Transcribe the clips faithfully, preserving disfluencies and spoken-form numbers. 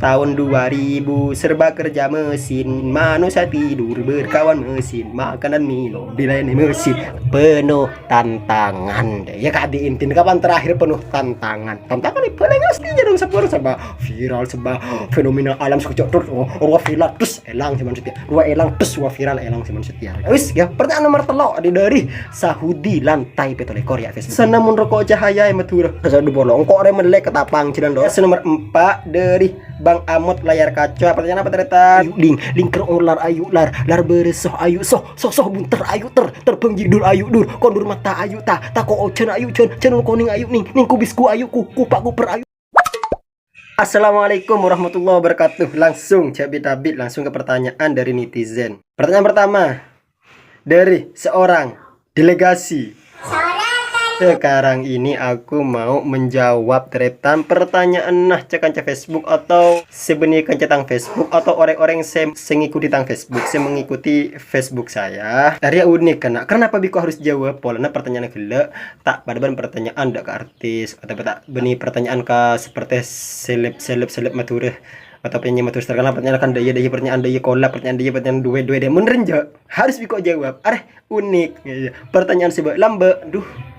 Tahun dua ribu serba kerja mesin, manusia tidur berkawan mesin, makanan minum dilayani mesin, penuh tantangan. Ya, kadi intin kapan terakhir penuh tantangan? Tantangan itu paling asli dong, sabar, serba viral, serba fenomena alam sekejap terus, oh, oh, viral terus elang zaman setia, dua elang terus, dua viral elang zaman setia. Wis, ya, pertanyaan nomor telu, ada dari Sahudi Lantai Petolekor, ya, Facebook. Sana mun roko' cahaya e Madura. Sadu polo, engko' re melek ketapang jalan lo. Nomor empat dari Bang Amot Layar Kaca. Pertanyaan apa, Tretan? Ayu ling, lingker olar ayu lar, lar beresoh ayu soh, soh soh bunter ayu ter, terbang jidul ayu dur, kondur mata ayu ta, tako ojan ayu jan, janur koning ayu ning, ning kubisku ayu ku, kupak kuper ayu. Assalamualaikum warahmatullahi wabarakatuh. Langsung, jabit-abit, langsung ke pertanyaan dari netizen. Pertanyaan pertama dari seorang delegasi. Sekarang ini aku mau menjawab, Tretan, pertanyaan nah cek kanca Facebook atau sebenarnya kanca tang Facebook atau orang-orang se, se ngikuti tang Facebook, se mengikuti Facebook saya. Area unik, karena kenapa biko harus jawab? Polana pertanyaan gella' tak pada ban pertanyaan dak ka artis atau tak bani pertanyaan ka seperti seleb, seleb, seleb Madura atau penyanyi Madura terkenal. Pertanyaan kan daya, daya, pertanyaan daya kolab, pertanyaan daya, pertanyaan duwe, duwe, daya. Mun renjo harus biko jawab. Areh unik. Iya. Pertanyaan sebab lambe, duh.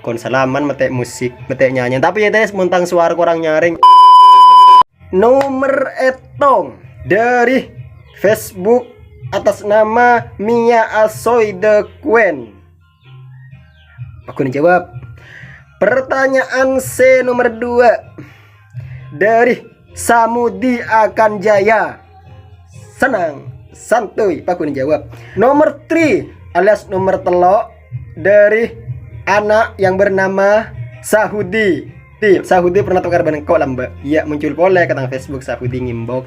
Kon salaman mete musik, mete nyanyi. Tapi ya, Des, montang suara kurang nyaring. Nomor etong dari Facebook atas nama Mia Asoy The Queen. Aku jawab. Pertanyaan se nomor dua dari Samudi Akan Jaya. Senang, santuy, Pak Gun jawab. Nomor three alias nomor telo dari anak yang bernama Sahudi. Ti, Sahudi pernah tukar bân engko' lamba'. Iya, muncul pole ka tang Facebook, Sahudi ngimbok.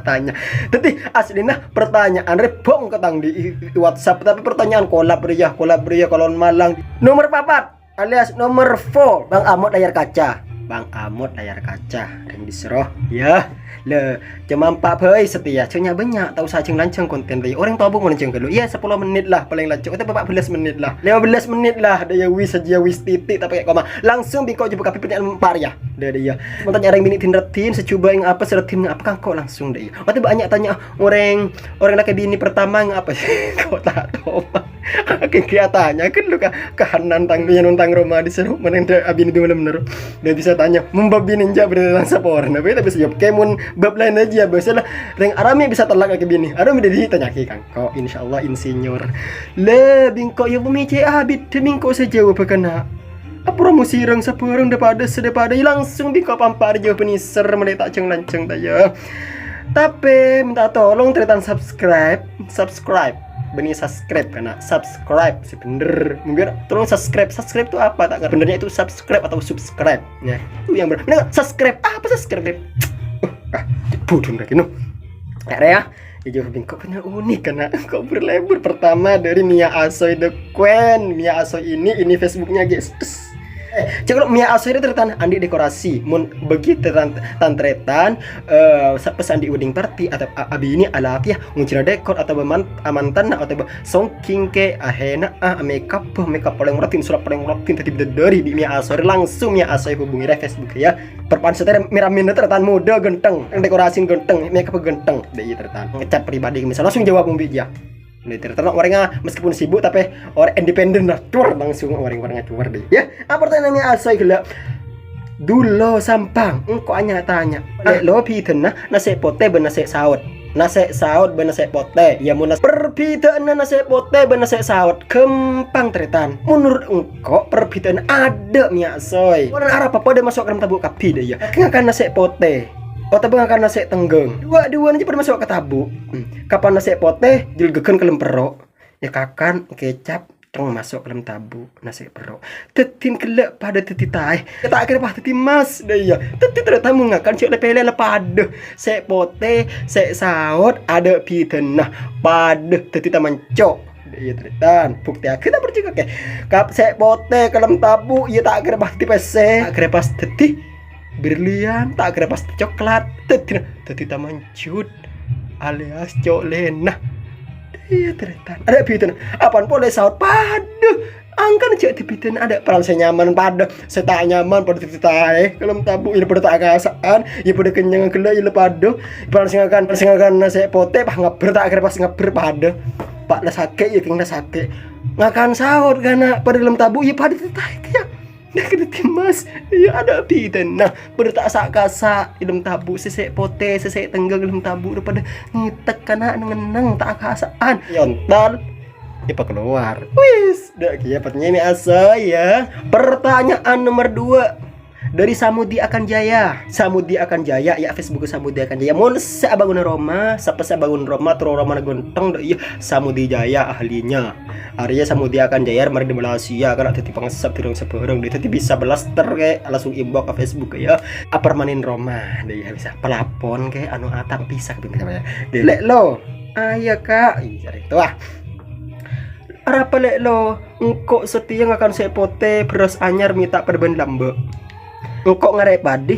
Tanya. Dadi, aslina pertanyaan rebong ka tang di, di WhatsApp, tapi pertanyaan kolab rèya, kolab rèya, kolon malang. Nomor papat alias nomor four, Bang Amot Layar Kaca. Bang Amot Layar Kaca, rèng dhisro. Ya, le, cuma empat bae setia, jhâ' nya-bânnya', ta' usa jhâng-lanjhâng konten rèya. Orèng tobu ngono jhâng ghâllu. Iya, sepuluh menit lah paling laju. Atau empat belas menit lah. Lima belas menit lah, dâ' iyâ wis, aja wis titik, ta' pakai koma. Langsung biko jhâ' buka pipit yang empat ya. Dâ' iyâ. Montang nyarèng binè' din-raddhin, sejubâ yang apa, seraddhin yang apa, kan kok langsung dâ' iyâ. Atau banyak tanya, orèng, orèng lakè binè' pertama yang apa? Kok ta' tau. Kèngkè atanya kan lu ka, kahanan tang, yang tang Roma di seru, mana yang ada abin itu malam bener. Dia bisa tanya, membab binè' enja' berarti tang saporan. Apa itu bisa jawab? Kayak mun bab lain aja, biasa lah. Rèng arame bisa telak lakè binè'. Arame udah ditanya ke kan. Kok insyaallah insinyur. Le, bingko ya pemice abit, de bingko sejauh bekana. Apromosi rèng sabârâng dâ' padâ, sadâ padâ, ya langsung bingko pampar jauh peniser, mele ta' jhâng-lanjhâng ta' ya. Tapè minta tolong taretan subscribe, subscribe. Bânnè subscribe kana, subscribe sih bener. Mungkin tolong subscribe, subscribe itu apa? Tak ngerti. Benernya itu subscribe atau subscribe. Ya, itu yang bener. Nah, subscribe apa subscribe? Uh, ah, bodoh lagi no. Ya, ya. Iya, jawab bingko, kok unik kana, kok berlabel. Pertama dari Mia Asoy The Queen. Mia Asoy ini, ini Facebooknya, guys. Eh, cek lo Mia Asoy ini taretan andi' dekorasi. Mun bagi taretan, taretan, eh, sa-, pas andi' wedding party atau a-, abinè alakè ya, ngunjira dekor atau man-, amantan atau songking ke, ahena, ah, makeup, makeup paling rutin, sulap paling rutin, tadi bidadari di Mia Asoy, langsung Mia Asoy hubungi re Facebook ya. Perpan setir mira-mina taretan, model ganteng, dekorasi ganteng, makeup ganteng. Dâ' iyâ taretan. Ngecat pribadi misal langsung jawab mumbi ya. Dâ' iyâ taretan orèng, ah, meskipun sibuk tapi orèng independen lah, cuer langsung orèng-orèng cuer deh. Ya, apa pertanyaan Mia Asoy ghellâ'? Dulo Sampang, engko' anya-tanya. Ah. Le' lo bidhâna nasè' potè bân nasè' saot. Nasè' saot bân nasè' potè. Ya, mon nas-, perbedhâanna nasè' potè bân nasè' saot ghâmpang, taretan. Menurut engko' perbedhâanna adâ', Mia Asoy. Mon arapa padâ maso' ka dâlem tabu' kabbhi dâ' iyâ. Ngakan nasè' potè otabâ ngakan nasè' tengghâng. Dua-duana jâ padâ maso' ka tabu'. Hmm. Kapan nasè' potè, jâl ghâghân ka dâlem perro'. Ya kakan, kecap, teng maso' ka dâlem tabu', nasè' perro'. Dâddhi ghellâ' padâ dâddhi taè. Ya ta' kèra pas dâddhi emmas, dâ' iyâ. Dâddhi taretan mon ngakan jhâ' lè-pèlè la padâ. Sè' potè, sè' saot, adâ' bidhâna. Padâ dâddhi tamanco'. Dâ' iyâ taretan. Buktèyaghi ta' parcajâ kakè. Kap sè' potè ka dâlem tabu', ya ta' kèra pas dâddhi pèssè. Ta' kèra pas dâddhi berlian, ta' kèra pas coklat. Dâddhi, dâddhi tamanco'. Alias co' lèna. Iyâ, taretan. Adâ' bidhâna. Apaan polè saot padâ. Angkan jhâ' dibidhâna, adâ' pèran sè nyaman padâ, sè ta' nyaman padâ ditaè. Kalem tabu' iyâ padâ ta' kasa'an, iyâ padâ kennyang ghellâ' iyâ padâ. Pèran sè ngakan, sè ngakan nasè' potè, pas ngabbher ta' kèra pas ngabbher padâ. Pa' la sakè', iyâ kèng la sakè'. Ngakan saot kana' padâ kalem tabu' iyâ padâ ditaè kèya. Nah, kènè' Dimas, iyâ adâ' bidhâna. Padâ ta' sa'-kasa' è dâlem tabu', sè sè' potè, sè sè' tengghâ è dâlem tabu', padâ ngètek kana' neng-enneng ta' kasa'an. Yontal, èpakalowar. Wis, dâ' kèya pertanyaan mè' asoy, ya. Pertanyaan nomor dua. Dari Samudi Akan Jaya. Samudi Akan Jaya, ya, Facebook Samudi Akan Jaya. Mon sè abângon roma, sapa sè abângon roma, terro romana ghânteng, dâ' iyâ Samudi Jaya ahlinya. Arèya Samudi Akan Jaya, marè di Malaysia, kan dhâddhi pangesep dhârâng sabhârâng, dhâddhi bisa blaster kè, langsung inbox ka Facebook ya. Apartemen roma, dâ' iyâ bisa. Pelapon kè, anu atap bisa kè, bisa, ya. Dâ', Lè' Lo. Ah, iyâ, Kak. Iyâ, jârèya. Tuh, ah. Arapa, Lè' Lo? Engko' satèya ngakan sè' potè, bherrâs anyar, mè' ta' padâ bân lambâ'. Engko' ngarè' padi,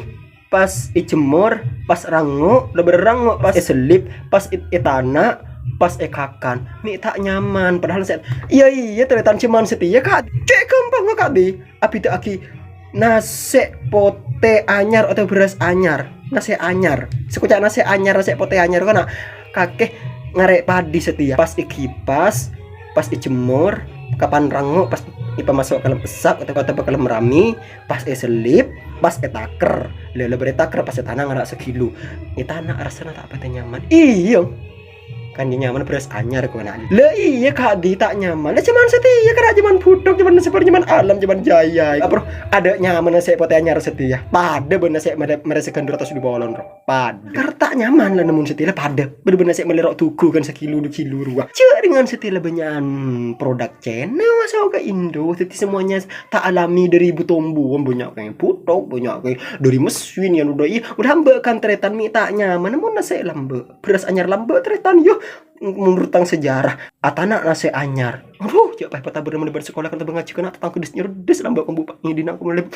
pas èjemmor, pas rango', la bârâ rango', pas èsellip, pas è-, ètana', pas èkakan. Mè' ta' nyaman, padahal sè, iyâ, iyâ, tarètan jhâman satèya, Kak. Cè' ghâmpangnga, Kak, dhi. Abhidhâ'aghi nasè' potè anyar otabâ bherrâs anyar. Nasè' anyar. Sè koca' nasè' anyar, nasè' potè anyar kana' kakè ngarè' padi satèya. Pas ègipas, pas èjemmor, kapan rango', pas èpamaso' ka dâlem essak otabâ, otabâ ka dâlem rami, pas èsellip, pas ètakèr. Lè, la bârâ ètakèr, pas ètana' ngara' sakilo. Ètana' rassana ta' patè nyaman. Iyâ. Kan nyaman bherrâs anyar, kana'. La iyâ, Kak, dhi ta' nyaman. La jhâman satèya, kana' jhâman bhuthok, jhâman sabhâr, jhâman alam, jhâman jaya. Apa adâ' nyamanna sè' potè anyar satèya? Padâ bân sè' marè, marè sè ghândhu ratos du polon, ro. Padâ. Kar ta' nyaman la nemmo satèya la padâ. Bân-bân sè mellè ro' dugu kan sakilo, du kilo rowa. Jhâ' rèngan satèya la bânnya'an produk Cèna maso' ka Indo. Dhâddhi semuanya ta' alami, dari ibu tumbuhan, bânnya' kè bhuthok, bânnya' kè dari mesin, ya, udah, iyâ, udah lambâ' kan tarètan, mè' ta' nyaman, mon nasè' lambâ'. Bherrâs anyar lambâ' tarètan, yo. Menurut tang sejarah, atana' nasè' anyar. Aduh, jhâ' pas patabâr mon bâr sekolah kan tabâ ngajhi kana' tatangghâ dhis-nyerrès lambâ' kombu pa-, ngèdina kombu lem.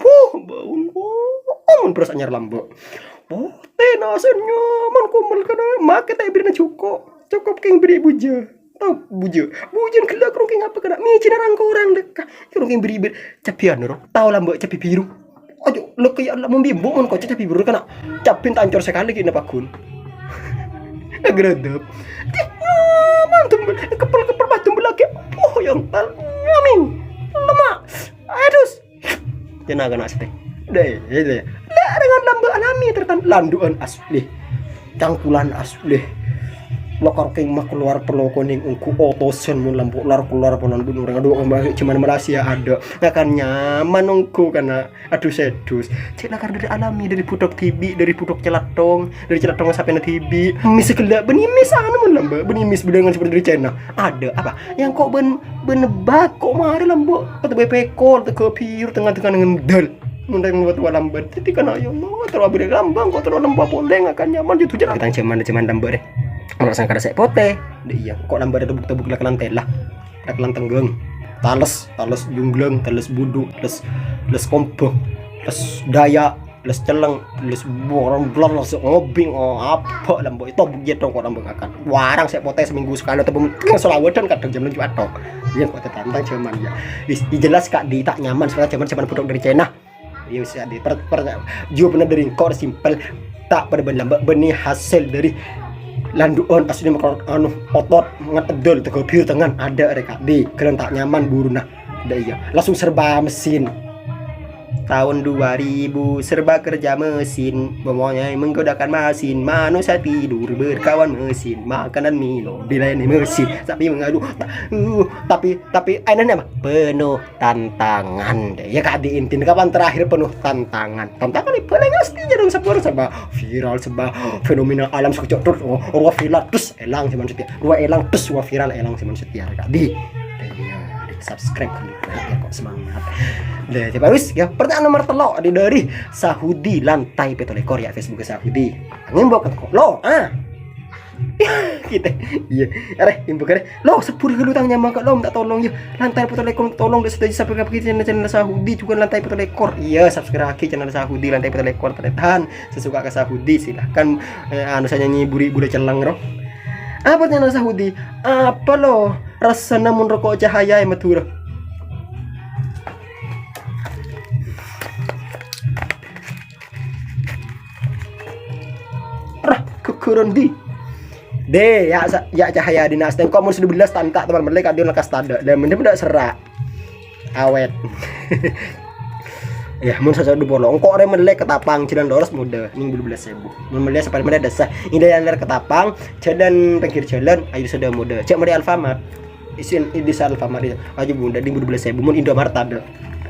Wuh, bâun, wuh, mon bherrâs anyar lambâ'. Potè nasè' nyaman komel kana', makè ta' èbèrri'na jhuko'. Cokop kèng bèrri' bujâ. Tao bujâ. Bujâna ghellâ' krongkèng apa kana'? Mèjâna rang-korang dâkka. Krongkèng bèrri'-bèrri'. Cabbhi anu, ro. Tao lambâ' cabbhi biru. Ajo, lo kaya Allah, mon bi' embu' mon koca' cabbhi biru kana'. Cabbhina ta' ancor sakalè ghi' napa ghun. Agradep. Dih, nyaman tumbel. Keppel-keppel pas tumbel lagi. Poh, yontal. Nyamin. Lemak. Adus. Cèna kana' sètè. Deh, deh. La, rèngan lambâ' alami tarètan, landu'an asli. Cangkolan asli. Lokar kèng makalowar polo konèng ongghu otosan mon lambâ' lar kalowar polo landu' orèng. Aduh, kembali jhâman Malaysia adâ'. Ngakan nyaman ongghu kana'. Adus-adus. Cè' lakar dari alami, dari bhuthok dhibi', dari bhuthok calathong. Dari calathong sapèna dhibi'. Mèmès ghellâ' bân mèmès anu mon lambâ', bân mèmès bâdângan seperti dari Cèna. Adâ' apa? Yang kok bân, bân bâko' marè lambâ'. Kata bepekol, tega biru, tengah-tengah ngendel. Mun rèng tua-tua lambâ'. Dhâddhi kana' ya Allah, terro abârâ lambâ', kok terro lambâ' polè ngakan nyaman, jhâ' dhujân. Tang jhâman, jhâman lambâ' rè. Ono sangkara sè' potè. Dâ' iyâ, kok lambâ' rè tebuk-tebuk la kalantela. La kalantenggang. Tales, tales jungglâng, tales budu, les, les kombhâng, les daya. Les celleng, les borong, les ngobing, oh, apa lambâ', tobuk jhâ' tongko' lambâ' ngakan. Warang sè' potè seminggu sekali, atau mungkin selawedan kadang jam tujuh atau. Iyâ, kok tetantang jhâman ya. Wis, jelas, Kak, dhi ta' nyaman, soalnya jhâman, jhâman bhuthok dari Cèna. Iyâ, wis, ya, dhi, per-, per-, jawabannya dari engko' simpel. Ta' padâ bân lambâ', bânnè hasil dari landu'an asli makro, anu, otot, ngatedel, tegobir, tengan, adâ' rè, Kak, dhi, ghellâ' ta' nyaman buruna. Dâ' iyâ, langsung serba mesin. Tahun dua ribu serba kerja mesin, mempunyai menggunakan mesin, manusia tidur berkawan mesin, makanan minum dilayani mesin, tapi mengadu, ta-, uh, tapi, tapi, anehnya apa? Penuh tantangan. Dâ' iyâ, Kak, dhi intina kapan terakhir penuh tantangan? Tantangan itu paling pasti jadi sabâ, sabâ viral, sabâ fenomena alam sekejap terus, oh, rowa viral, terus èlang jhâman satèya. Rowa èlang, terus rowa viral, èlang jhâman satèya, Kak. Dhi. Dâ' iyâ, dhi subscribe dulu, ya, kok semangat. Dâ' iyâ, wis, ya, pertanyaan nomor tello', dhi, dari Sahudi Lantai Pètolèkor, ya, Facebook Sahudi. Ngembok kok, lo, ah. Kita, iyâ. Arè, ngembok arè. Lo, sepur dulu tang nyaman, Kak, lo, minta tolong, ya. Lantai Pètolèkor, tolong, dâ' sadhâjâ subscribe channel, channel Sahudi, juga Lantai Pètolèkor. Iyâ, subscribe channel Sahudi, Lantai Pètolèkor, tarètan. Sè suka ka Sahudi, silahkan, eh, anu, saya nyanyi buri-buri cellang, ro. Apa nyana Sahudi? Apa lo rassana mon roko' cahaya è Madhurâ? Kurun di. De, ya, sa-, ya cahaya dinasti. Engko' mon sè dubellâs ta' enta' teman mellè ka'dinto lekkas tadâ'. Lah, mending ndak sera'. Awet. Ya, mon sasodhu polo. Engko' rè mellè Ketapang, jhâlân lorus modâ, nèng dubellâs èbu. Mon mellè sapanèka dâsa. Indah yang dari Ketapang, jhâlân pinggir jhâlân, ayo sudah modâ. Cek mellè Alfamart. Isin, di Alfamart itu. Ayo bunda, nèng dubellâs èbu. Mon Indomaret tadâ'.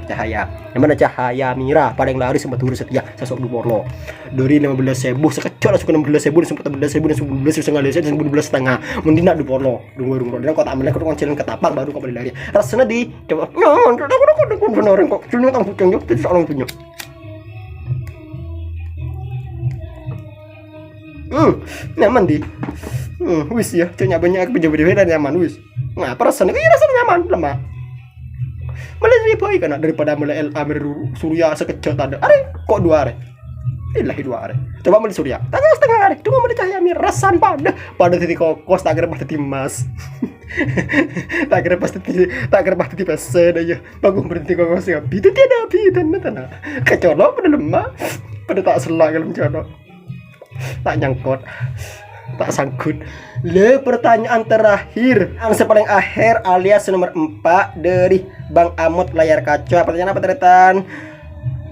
Cahaya. Yang mana cahaya mira, paling laris, sempat urus setia, sasodhu polo. Dari lima belas ribu, sekejap langsung ke enam belas ribu, langsung empat belas ribu, langsung dua belas ribu setengah, langsung dua belas setengah. Mending nak di polo, di warung polo. Kok tak melek, kok jalan Ketapang, baru kok boleh lari. Rasanya di, coba, nyaman, kok, kok, kok, kok, kok, orang kok, cuma tak pucung, yuk, jadi seorang punya. Hmm, nyaman di. Hmm, wis ya, cuma banyak aku beda-beda nyaman, wis. Nah, perasaan itu rasanya nyaman, lemah. Mulai dari boy kan, daripada mulai L A Amir Surya sekejap tadâ'. Arè, kok dua arè? Ilah dua arè. Coba mulai Surya. Tanggal setengah arè. Cuma mulai cahaya mir. Rasan pada. Pada titik kokos, tak kira pada timas. Tak kira pas titik, tak kira pas titik pesen aja. Bagus berhenti kokos ya. Itu tiada api, dan tanah. Kecolok pada lemah. Pada tak selak kalau mencolok. Tak nyangkut. Tak sangkut. Le, pertanyaan terakhir, yang paling akhir alias nomor empat dari Bang Amut Layar Kaca. Pertanyaan apa, Tretan?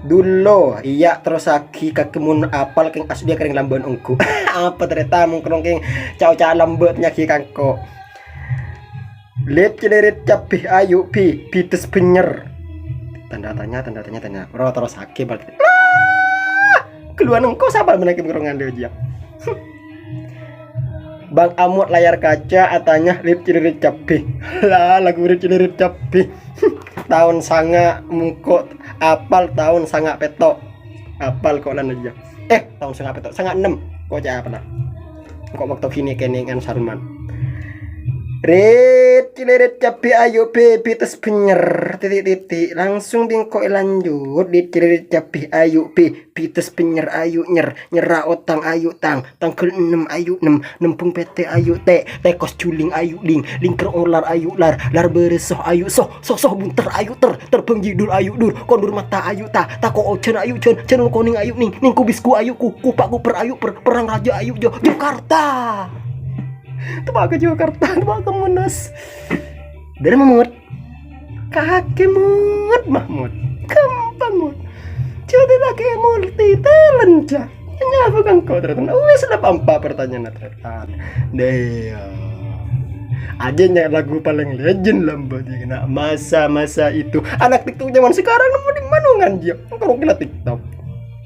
Dulu, iya, terus lagi kakemun apal keng asli kering lambaan onggu. Apa, Tretan, mungkin keng cao-cao lambaan nyagi kangko. Lip cilirit cabbhi ayu bi, bites benyer. Tanda tanya, tanda tanya, tanya. Ora terus ake berarti. Lah! Keluar engko sapa menake mengko ngandel jiya? Bang Amut Layar Kaca atanya lip cilirit cabbhi. Lah, lagu lip cilirit cabbhi. Taon sanga mungko apal taon sanga peto. Apal kok lan aja. Eh, taon sanga peto, sanga ennem. Kok cak apa nak? Kok waktu kini keningan Sarman. Rit, cilirit cabbhi ayu bi, bites benyer, titik-titik. Langsung bingko lanjut. Dit cilirit cabbhi ayu bi, bites benyer ayu nyer, nyera otang ayu tang, tanggal ennem ayu nem, nembung pete ayu te, tekos juling ayu ling, lingker olar ayu lar, lar beresoh ayu soh, soh soh bunter ayu ter, terbang jidul ayu dur, kondur mata ayu ta, tako ojan ayu jan, janur koning ayu ning, ning kubisku ayu ku, kupak kuper ayu per, perang raja ayu jo, Jakarta. Tebak ke Jakarta, tebak ke Monas. Dari Mahmud. Kake Mut, Mahmud. Gampang, Mut. Jadi lagi multi talent, ja. Nyapa kan kau, Tretan? Wis lah, pampa pertanyaan, Tretan. Deh, ya. Aja nya lagu paling legend lambâ' di kena masa-masa itu. Anak TikTok zaman sekarang nemu di mana ngan dia? Kalau kena TikTok.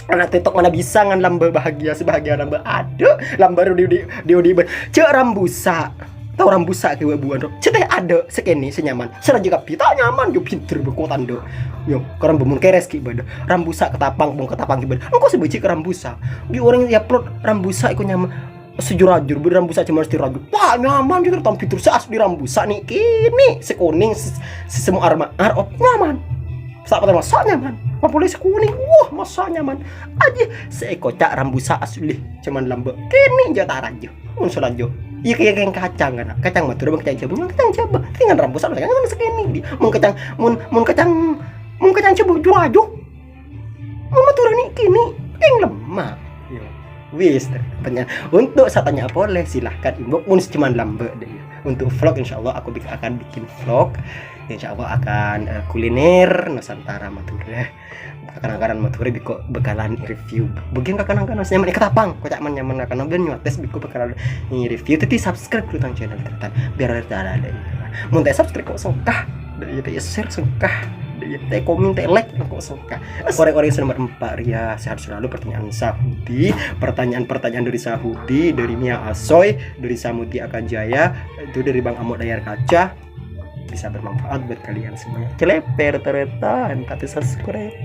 Anak TikTok mana bisa ngan lambâ' bahagia sebahagia lambâ'. Aduh, lambâ' di, di, di, di, cek rambusa. Tau rambusa ke buan, Dok? Ceteh ada sekene senyaman. Seraja kapi tak nyaman, yo pinter beko tando. Yo, karena bemun keres ki bada. Rambusa Ketapang, pung Ketapang ki bada. Engko sebiji ke rambusa. Di orang ya plot rambusa iku nyaman. Sejur-ajur, beri rambusa cuma sejur-ajur. Wah, nyaman juga tam pinter. Seas di rambusa nih, kini. Sekoning, se-, sesemu arma, ar, op, nyaman. Sak pertama, sak nyaman. Apa boleh sekuning? Wah, masa nyaman. Aja seekocak rambusa asli. Cuman lambek. Kini jauh tak raja. Mun selanjut. Iya, kayak, kayak kacang kan. Kacang Madura, kacang Jawa. Mun kacang Jawa. Tinggal rambusa, kacang sekini. Mun kacang, mun, mun kacang, mun kacang Jawa, juraju. Mun Madura nih, kini. Yang lemah. Iya. Wis, pertanyaan. Untuk saya tanya apa boleh, silahkan inbox. Mun cuman lambek deh. Untuk vlog, insya Allah aku bik-, akan bikin vlog. Insya Allah akan, eh, kuliner Nusantara Madura. Kakanan-kakanan Madura biko bakalan review. Bagian kakanan-kakanan nyaman, eh, Ketapang. Kocak man nyaman kakanan, ben nyuates biko bakalan review. Jadi subscribe dulu tang channel Tretan. Biar ada, ada, ada. Mun tak subscribe kok sengkah. Dari ya share sengkah. Dari ya komen, tak like kok sengkah. Korek-korek nomor empat, Ria. Sehat selalu. Pertanyaan Sahudi. Pertanyaan-pertanyaan dari Sahudi, dari Mia Asoy, dari Samudi Akajaya, itu dari Bang Amot Layar Kaca. Bisa bermanfaat buat kalian semuanya. Celeper, Tretan, tapi subscribe.